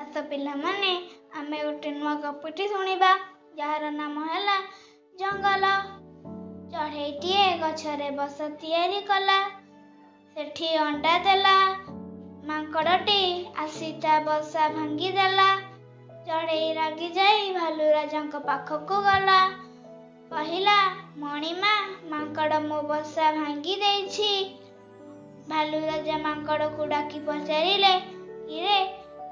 ଆସ ପିଲାମାନେ, ଆମେ ଗୋଟେ ନୂଆ ଗପଟି ଶୁଣିବା, ଯାହାର ନାମ ହେଲା ଜଙ୍ଗଲ। ଚଢ଼େଇଟିଏ ଗଛରେ ବସା ତିଆରି କଲା, ସେଠି ଅଣ୍ଡା ଦେଲା। ମାଙ୍କଡ଼ଟି ଆସି ତା ବସା ଭାଙ୍ଗିଦେଲା। ଚଢ଼େଇ ରାଗି ଯାଇ ଭାଲୁ ରାଜାଙ୍କ ପାଖକୁ ଗଲା। କହିଲା, ମଣିମା, ମାଙ୍କଡ଼ ମୋ ବସା ଭାଙ୍ଗି ଦେଇଛି। ଭାଲୁ ରାଜା ମାଙ୍କଡ଼କୁ ଡାକି ପଚାରିଲେ, କିରେ,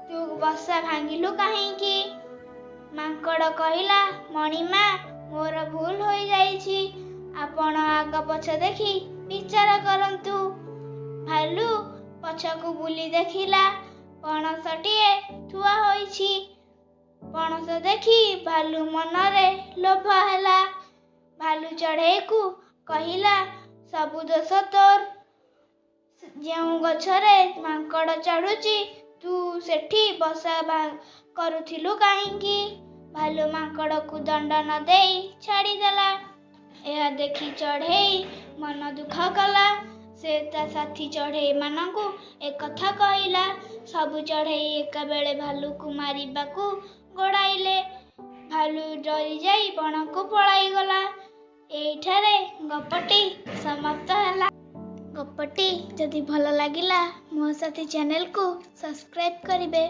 ତୁ ବସା ଭାଙ୍ଗିଲୁ କାହିଁକି? ମାଙ୍କଡ଼ କହିଲା, ମଣିମା, ମୋର ଭୁଲ ହୋଇଯାଇଛି। ଆପଣ ଆଗ ପଛ ଦେଖି ବିଚାର କରନ୍ତୁ। ଭାଲୁ ପଛକୁ ବୁଲି ଦେଖିଲା, ପଣସଟିଏ ଥୁଆ ହୋଇଛି। ପଣସ ଦେଖି ଭାଲୁ ମନରେ ଲୋଭ ହେଲା। ଭାଲୁ ଚଢ଼େଇକୁ କହିଲା, ସବୁ ଦୋଷ ତୋର। ଯେଉଁ ଗଛରେ ମାଙ୍କଡ଼ ଚଢ଼ୁଛି, ତୁ ସେଠି ବସା କରୁଥିଲୁ କାହିଁକି? ଭାଲୁ ମାଙ୍କଡ଼କୁ ଦଣ୍ଡ ନ ଦେଇ ଛାଡ଼ିଦେଲା। ଏହା ଦେଖି ଚଢ଼େଇ ମନ ଦୁଃଖ କଲା। ସେ ତା ସାଥୀ ଚଢ଼େଇମାନଙ୍କୁ ଏକଥା କହିଲା। ସବୁ ଚଢ଼େଇ ଏକାବେଳେ ଭାଲୁକୁ ମାରିବାକୁ ଗୋଡ଼ାଇଲେ। ଭାଲୁ ଡରିଯାଇ ବଣକୁ ପଳାଇଗଲା। ଏଇଠାରେ ଗପଟି ସମାପ୍ତ ହେଲା। ଗପଟି ଯଦି ଭଲ ଲାଗିଲା, ମୋ ସାଥୀ ଚ୍ୟାନେଲକୁ ସବସ୍କ୍ରାଇବ୍ କରିବେ।